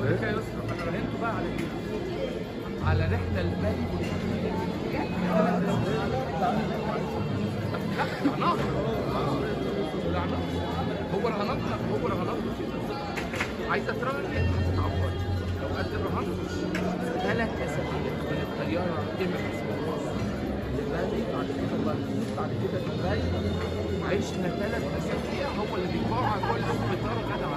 لك يا يسرا، انا راهنته بقى على ايه؟ على رحله لبالي. لا رهانات، هو رهاناتنا، هو رهانات. عايزه تراهن انت هتتعوري لو قد الرهان. 3 اسابيع من الطيارة اميريتس من مصر لبالي، بعد كده باريس، بعد كده دبي. عشنا 3 اسابيع، هو اللي بيقع كل فطار غدا.